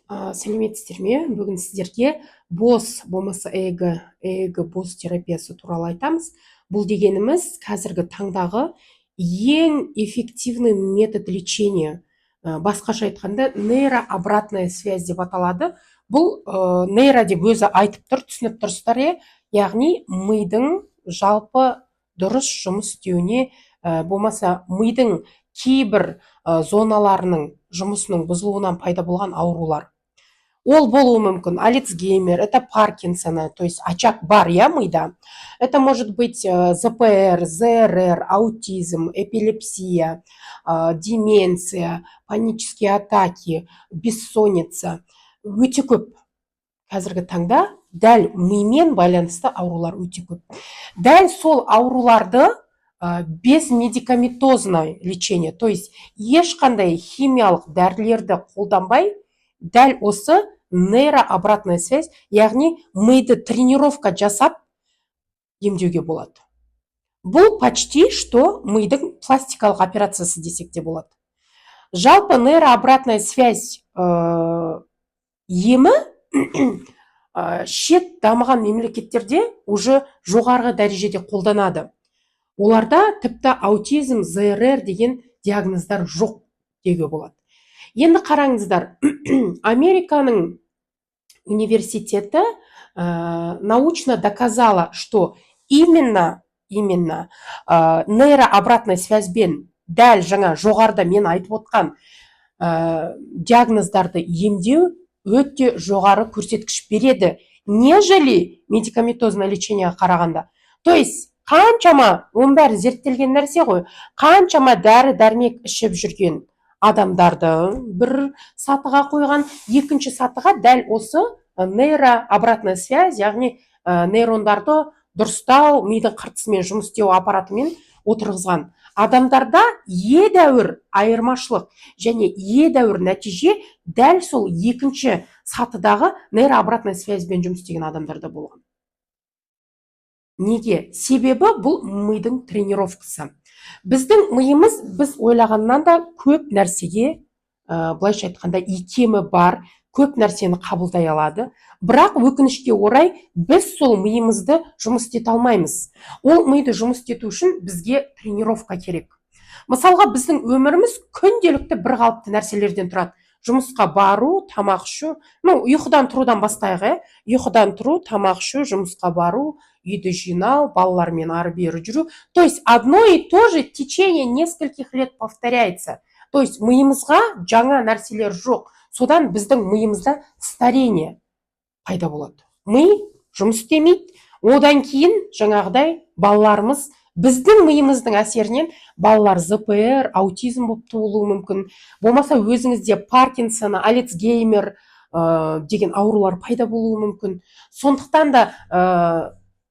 Сәлеметсіздер ме? Бүгін сіздерге БОС, болмаса ЭЭГ, ЭЭГ БОС терапиясы туралы айтамыз. Бұл дегеніміз қазіргі таңдағы ең эффективный метод лечения. Басқаша айтқанда, нейрообратная связь деп аталады. Бұл нейро деп өзі айтып тұр, түсініп тұрсыздар, иә? Яғни мидың жалпы дұрыс жұмыс істеуіне, болмаса мидың кейбір зоналарының жұмысының бұзылуынан пайда болған аурулар. Ол болуы мүмкін Альцгеймер, это Паркинсона, то есть очаг бар, иә, мида. Это может быть ЗПР, ЗРР, аутизм, эпилепсия, деменция, панические атаки, бессонница. Өте көп. Қазіргі таңда дәл мимен байланысты аурулар өте көп. Дәл сол ауруларды без медикаментозное лечение, то есть ешқандай химиялық дәрілерді қолданбай, дәл осы нейрообратная связь, яғни миды тренировка жасап емдеуге болады. Бұл почти что мидың пластикалық операциясы десек те болады. Жалпы нейрообратная связь емі шет дамыған мемлекеттерде уже жоғарғы дәрежеде қолданады. Оларда тіпті аутизм, ЗРР деген диагноздар жоқ деуге болады. Енді қараңыздар, Американың университеті научно доказала, что именно нейрообратная связьбен дәл жаңа жоғарыда мен айтып отқан диагноздарды емдеу өте жоғары көрсеткіш береді, нежели медикаментозное лечениеға қарағанда. То есть қаншама, оның бәрі зерттелген нәрсе ғой, қаншама дәрі дәрмек ішіп жүрген адамдарды бір сатыға қойған, екінші сатыға дәл осы нейрообратная связь, яғни нейрондарды дұрыстау, мидың қыртысымен жұмыс істеу аппаратымен отырғызған адамдарда едәуір айырмашылық және едәуір нәтиже дәл сол екінші сатыдағы нейрообратная связьбен жұмыс істеген адамдарда болған. Неге? Себебі бұл мидың тренировкасы. Біздің миымыз біз ойлағаннан да көп нәрсеге, былайша айтқанда, икемі бар, көп нәрсені қабылдай алады. Бірақ өкінішке орай, біз сол миымызды жұмыс істете алмаймыз. Ол миды жұмыс істету үшін бізге тренировка керек. Мысалға, біздің өміріміз күнделікті бір қалыпты нәрселерден тұрады: жұмысқа бару, тамақ ішу. Ну, ұйқыдан тұрудан бастайық, иә? Ұйқыдан тұру, тамақ ішу, жұмысқа бару, үйді жинау, балалармен ары бері жүру. То есть одно и то же в течение нескольких лет повторяется. То есть миымызға жаңа нәрселер жоқ. Содан біздің миымызда старение пайда болады, ми жұмыс істемейді. Одан кейін жаңағыдай балаларымыз, біздің миымыздың әсерінен балалар ЗПР, аутизм болып туылуы мүмкін, болмаса өзіңізде Паркинсон, Альцгеймер деген аурулар пайда болуы мүмкін. Сондықтан да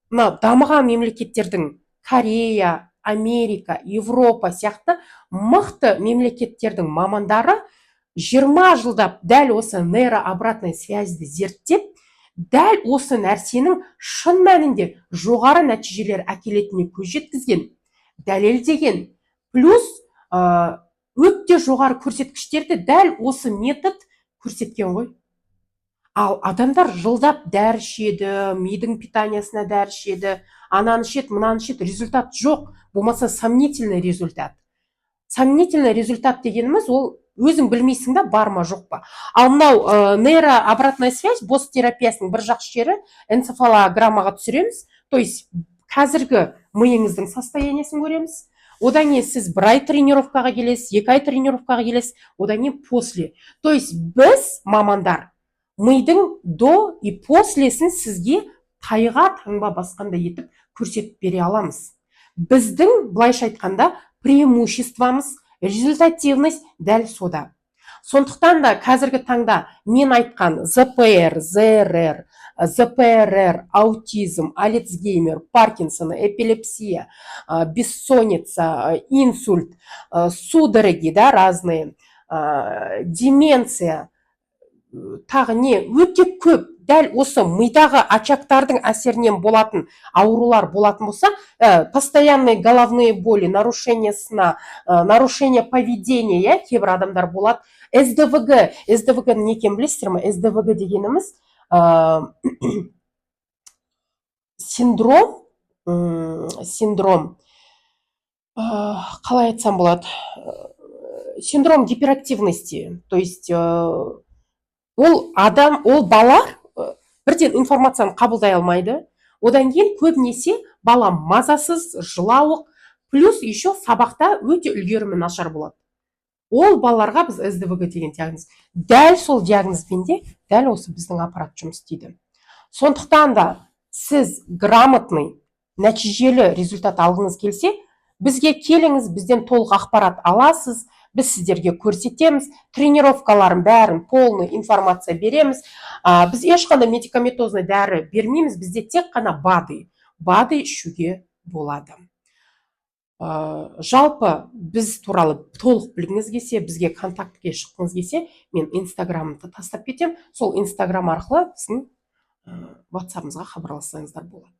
мына дамыған мемлекеттердің, Корея, Америка, Европа сияқты мықты мемлекеттердің мамандары 20 жылдап дәл осы нейрообратная связьді зерттеп, дәл осы нәрсенің шын мәнінде жоғары нәтижелер әкелетініне көз жеткізген, дәлелдеген. Плюс өте жоғары көрсеткіштерді дәл осы метод көрсеткен ғой. Ал адамдар жылдап дәрі ішеді, мидың питаниясына дәрі ішеді, ананы ішеді, мынаны ішеді, результат жоқ, болмаса сомнительный результат. Сомнительный результат дегеніміз ол өзің білмейсің да, бар ма, жоқ па. Ал мынау нейрообратная связь, БОС терапиясының бір жақсы жері: энцефалограммаға түсіреміз, то есть қазіргі миыңыздың состояниесін көреміз. Одан кейін сіз бір ай тренировкаға келесіз, 2 ай тренировкаға келесіз, одан кейін после. То есть біз, мамандар, мидың до и послесін сізге тайға таңба басқандай етіп көрсетіп бере аламыз. Біздің, былайша айтқанда, преимуществомыз, результативность дәл сода. Сондықтан да қазіргі таңда мен айтқан ЗПР, ЗРР, ЗПРР, аутизм, Альцгеймер, Паркинсон, эпилепсия, бессонница, инсульт, судороги, да, разные, деменция, тағы не, өте көп. Дәл осы мидағы очагтардың әсерінен болатын аурулар болатын болса, постоянные головные боли, нарушение сна, нарушение поведения, иә, кейбір адамдар болады СДВГ. СДВГ не екенін білесіздер ме? СДВГ дегеніміз синдром, қалай айтсам болады, синдром гиперактивности, то есть ол адам, ол балалар бірден информацияны қабылдай алмайды. Одан кейін көбінесе бала мазасыз, жылауық, плюс еще сабақта өте үлгерімі нашар болады. Ол балаларға біз СДВГ деген диагноз, дәл сол диагнозбен де дәл осы біздің аппарат жұмыс істейді. Сондықтан да сіз грамотный, нәтижелі результат алғыңыз келсе, бізге келіңіз, бізден толық ақпарат аласыз, біз сіздерге көрсетеміз тренировкаларын, бәрін, полный информация береміз. Біз ешқандай медикаментозный дәрі бермейміз, бізде тек қана БАДы, БАДы ішуге болады. Жалпы біз туралы толық білгіңіз келсе, бізге контактіге шыққыңыз келсе, мен Инстаграмымды тастап кетемін. Сол Инстаграм арқылы біздің Ватсабымызға хабарлассаңыздар болады.